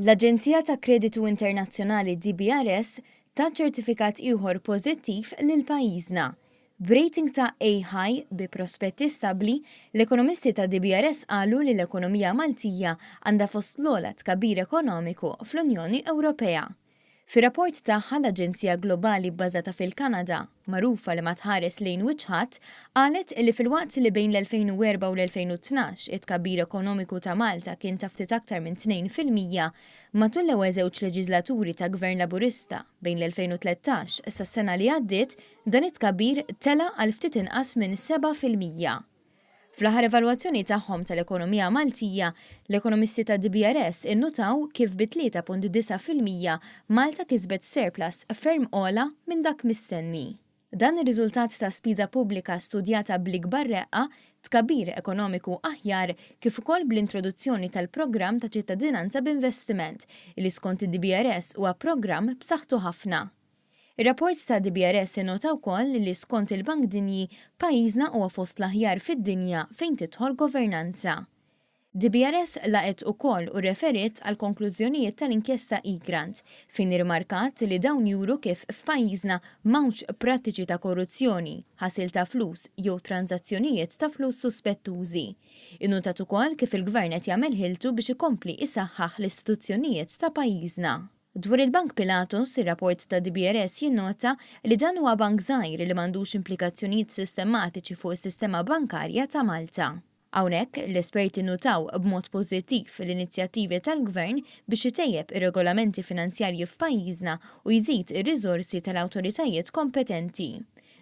L-aġenzija ta' kreditu internazzjonali DBRS tat ċertifikat ieħor pożittiv lil pajjiżna. B'rating ta' A High bi prospetti stabbli, l-ekonomisti ta' DBRS qalu li l-ekonomija Maltija għandha fost l-ogħla tkabbir ekonomiku fl-Unjoni Ewropea. Fir-rapport tagħha l-aġenzija globali bbażata fil-Kanada, magħrufa li ma tħares lejn wiċċ ħadd, qalet li filwaqt li bejn l-2004 u l-2012 it-tkabbir ekonomiku ta' Malta kien ta' ftit aktar minn 2%, matul l-ewwel żewġ leġiżlaturi ta' Gvern Laburista, bejn l-2013 sas-sena li għaddiet, dan it-tkabbir tela' għal ftit inqas minn 7%. Fl-aħħar evalwazzjoni tagħhom tal-ekonomija Maltija, l-ekonomisti ta' DBRS innutaw kif bi 3.9% Malta kisbet surplus ferm ogħla minn dak mistenni. Dan ir-riżultat ta' spiża pubblika studjata bl-ikbar reqqa, tkabbir ekonomiku aħjar kif ukoll bl-introduzzjoni tal-programm ta' ċittadinanza b'investiment, li skont id-DBRS huwa programm b'saħħtu ħafna. Ir-rapport ta' DBRS innota wkoll li skont il-Bank Dinji, pajjiżna huwa fost l-aħjar fid-dinja fejn tidħol governanza. DBRS laqgħet ukoll u rreferiet għall-konklużjonijiet tal-inkjesta Egrant, fejn irrimarkat li dawn juru kif f'pajjiżna m'hawnx prattiċi ta' korruzzjoni, ħasil ta' flus jew tranżazzjonijiet ta' flus suspettużi. Innutat ukoll kif il-Gvern qed jagħmel ħiltu biex ikompli isaħħaħ l-istituzzjonijiet ta' pajjiżna. Dwar il-Bank Pilatus, ir-rapport ta' DBRS jinnota li dan huwa bank żgħir li m'għandux implikazzjonijiet sistematiċi fuq is-sistema bankarja ta' Malta. Hawnhekk, l-esperti nnutaw b'mod pożittiv l-inizjattivi tal-Gvern biex itejjeb ir-regolamenti finanzjarji f'pajjiżna u jżid ir-riżorsi tal-awtoritajiet kompetenti.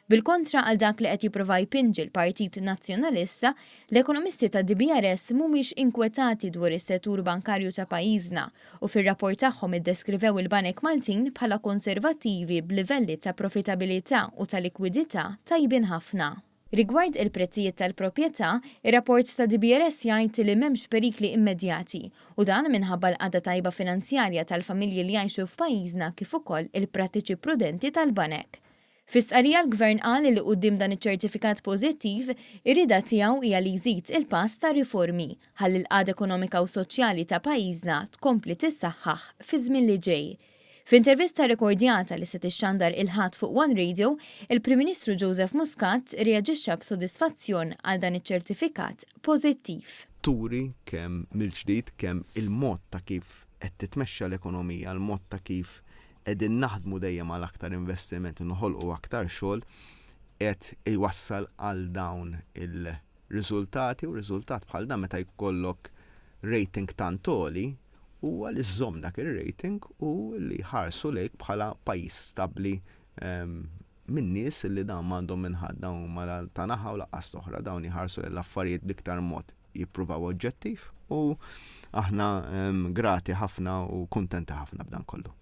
Bil-kontra għal dak li qed jipprova jpinġi l-Partit Nazzjonalista, l-ekonomisti ta' DBRS mhumiex inkwetati dwar is-settur bankarju ta' pajjiżna u fir-rapport tagħhom iddeskrivew il-banek Maltin bħala konservattivi b'livelli ta' profitabilità u ta' likwidità tajbin ħafna. Rigward il-prezzijiet tal-proprjetà, ir-rapport ta' DBRS jgħid li m'hemmx perikli immedjati u dan minħabba l-qagħda tajba finanzjarja tal-familji li jgħixu f'pajjiżna kif ukoll il-prattiċi prudenti tal-banek. Fi stqarrija l-Gvern qal li quddiem dan iċ-ċertifikat pożittiv, ir-rieda tiegħu hija li jżid il-pass ta' riformi ħalli l-qagħda ekonomika u soċjali ta' pajjiżna tkompli tissaħħaħ fiż-żmien li ġej. F'intervista rekordjata li se tixxandar il-Ħadd fuq One Radio, il-Prim Ministru Joseph Muscat irreaġixxa b'sodisfazzjon għal dan iċ-ċertifikat pożittiv. Turi kemm mill-ġdid kemm il-mod ta' kif qed titmexxa l-ekonomija, il-mod ta' kif qegħdin naħdmu dejjem għal aktar investiment u noħolqu aktar xogħol qed iwassal għal dawn il-riżultati u riżultat bħal dan meta jkollok rating tant għoli huwa li żżomm dak ir-rating u li ħarsu lejk bħala pajjiż stabbli ehm, minn nies li dan m'għandhom minn ħadd dawn huma ta' naħa u laqqas oħra dawn jħarsu l-affarijiet b'iktar mod jippruvaw oġġettiv u aħna ehm, grati ħafna u kuntenti ħafna b'dan kollu.